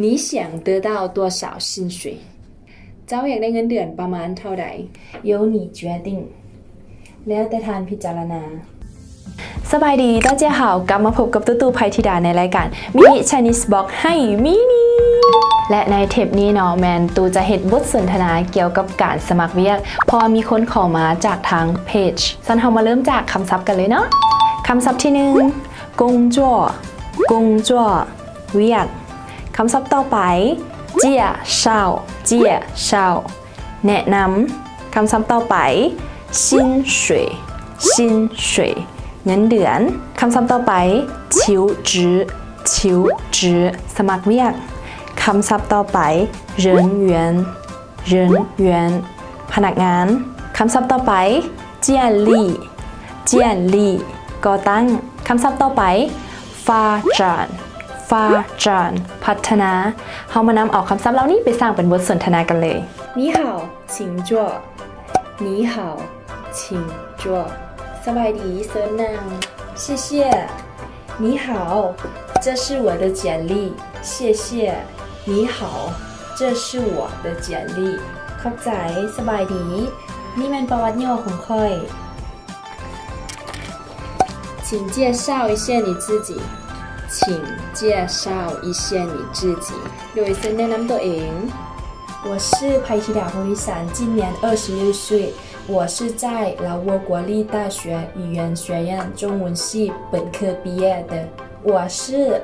你想得到多少薪水？ ເຈົ້າຢາກໄດ້ເງິນເດືອນປະມານເທົ່າໃດ? 由你决定 ແລ້ວແຕ່ທ່ານພິຈາລະນາ. ສະບາຍດີ ຕາເຈ້ຍເຮົາ ກັບມາພົບກັບຕູ້ຕູ້ ໄພທິດາ ໃນລາຍການ Mini Chinese Blog ໃຫ້ມີນີ້ ແລະ ໃນເທບນີ້ເນາະ ແມ່ນຕູ້ຈະເຮັດບົດສົນທະນາກ່ຽວກັບການສະໝັກວຽກ ເພາະວ່າມີຄົນຂໍມາຈາກທາງເພຈ. ຊັ້ນເຮົາມາເລີ່ມຈາກຄຳສັບກັນເລີຍເນາະ. ຄຳສັບທີໜຶ່ງ 工作 工作 ວຽກ. ຄຳສັບຕໍ່ໄປ 介绍 介绍 ແນະນຳ. ຄຳສັບຕໍ່ໄປ 薪水 薪水 ເງິນເດືອນ. ຄຳສັບຕໍ່ໄປ 求职 求职 ສະໝັກວຽກ. ຄຳສັບຕໍ່ໄປ 人员 人员 ພະນັກງານ. ຄຳສັບຕໍ່ໄປ 建立 建立 ກໍ່ຕັ້ງ. ຄຳສັບຕໍ່ໄປ 发展 发展 ພັດທະນາ. ເຮົາມານຳເອົາຄຳສັບເຫຼົ່ານີ້ໄປສ້າງເປັນບົດສົນທະນາກັນເລີຍ. 你好，请坐。你好，请坐。 ສະບາຍດີ ເຊີນນັ່ງ. 谢谢。 你好，这是我的简历。谢谢。你好，这是我的简历。 ຂອບໃຈ. ສະບາຍດີ. ນີ້ແມ່ນປະຫວັດຫຍໍ້ຂອງຂ້ອຍ. 请介绍一下你自己。请介绍一下你自己。 ໂດຍເຊີນແນະນຳຕົວເອງ. 我是 ໄພທິດາ ໂພທິສັນ 今年二十六岁。 我是在老挝国立大学语言学院中文系本科毕业的。我是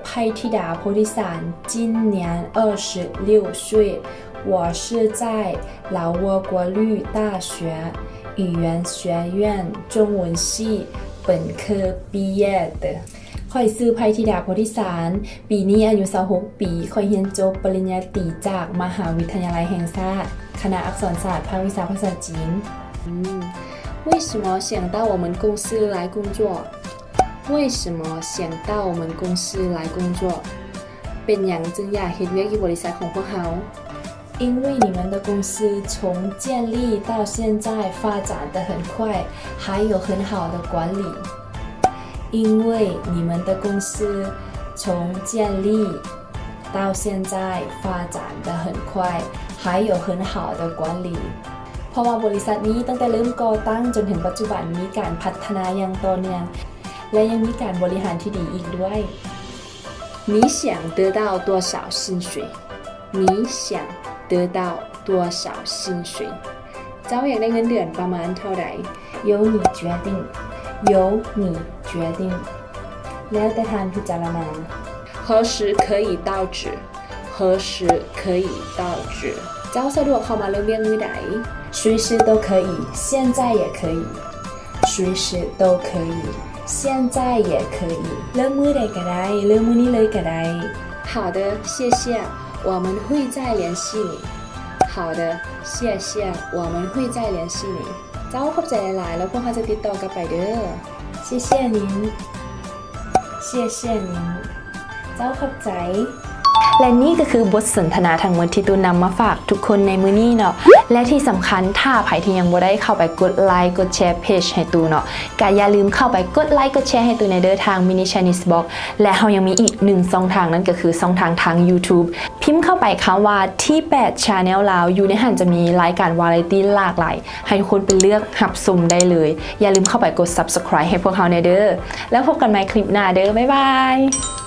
ໄພທິດາ ໂພທິສັນ 今年二十六岁。我是在老挝国立大学语言学院中文系本科毕业的。 ຂ້ອຍຊື່ ໄພທິດາ ໂພທິສັນ ປີນີ້ອາຍຸຊາວຫົກປີ. ຂ້ອຍຮຽນຈົບປະລິນຍາຕີຈາກມະຫາວິທະຍາໄລແຫ່ງຊາດ ຄະນະອັກສອນສາດ ພາກວິຊາພາສາຈີນ. 为什么想到我们公司来工作？为什么想到我们公司来工作？ ເປັນຫຍັງຈຶ່ງຢາກເຮັດວຽກຢູ່ບໍລິສັດຂອງພວກເຮົາ? 因为你们的公司从建立到现在发展得很快，还有很好的管理。因为你们的公司从建立到现在发展得很快，还有很好的管理。 ເພາະວ່າບໍລິສັດນີ້ຕັ້ງແຕ່ເລີ່ມກໍ່ຕັ້ງຈົນເຖິງປັດຈຸບັນ ມີການພັດທະນາຢ່າງຕໍ່ເນື່ອງ ແລະ ຍັງມີການບໍລິຫານທີ່ດີອີກດ້ວຍ. 你想得到多少薪水？你想得到多少薪水？ ເຈົ້າຢາກໄດ້ເງິນເດືອນປະມານເທົ່າໃດ? 由你决定。由你决定。 ແລ້ວແຕ່ທ່ານພິຈາລະນາ. 何时可以到职？何时可以到职？ ເຈົ້າສະດວກເຂົ້າມາເລີ່ມວຽກມື້ໃດ? 随时都可以，现在也可以。 随时都可以，现在也可以。 ເລີ່ມມື້ໃດກໍໄດ້ ເລີ່ມມື້ນີ້ເລີຍກໍໄດ້. 好的，谢谢，我们会再联系你。好的，谢谢，我们会再联系你。 ເຈົ້າຂອບໃຈຫຼາຍໆ ແລ້ວພວກເຮົາຈະຕິດຕໍ່ກັບໄປເດີ້. 谢谢您。谢谢您。 ເຈົ້າຂອບໃຈ. ແລະ ນີ້ກໍຄືບົດສົນທະນາທັງໝົດທີ່ຕູ້ນຳມາຝາກທຸກຄົນໃນມື້ນີ້ເນາະ ແລະ ທີ່ສຳຄັນ ຖ້າໃຜທີ່ຍັງບໍ່ໄດ້ເຂົ້າໄປກົດໄລກົດແຊເພຈໃຫ້ຕູ້ເນາະ ກະຢ່າລືມເຂົ້າໄປກົດໄລກົດແຊໃຫ້ຕູ້ແດ່ເດີ້ ທາງ Mini Chinese Blog. ແລະ ເຮົາຍັງມີອີກໜຶ່ງຊ່ອງທາງ ນັ້ນກໍຄືຊ່ອງທາງທາງ YouTube. ພິມເຂົ້າໄປຄຳວ່າ ທີແປດ Channel ລາວ ຢູ່ໃນຫັ້ນຈະມີລາຍການວາໄຣຕີຫຼາກຫຼາຍ ໃຫ້ທຸກຄົນໄປເລືອກຮັບຊົມໄດ້ເລີຍ. ຢ່າລືມເຂົ້າໄປກົດ Subscribe ໃຫ້ພວກເຮົາແດ່ເດີ້. ແລ້ວພົບກັນໃໝ່ຄລິບໜ້າເດີ້. ບາຍບາຍ.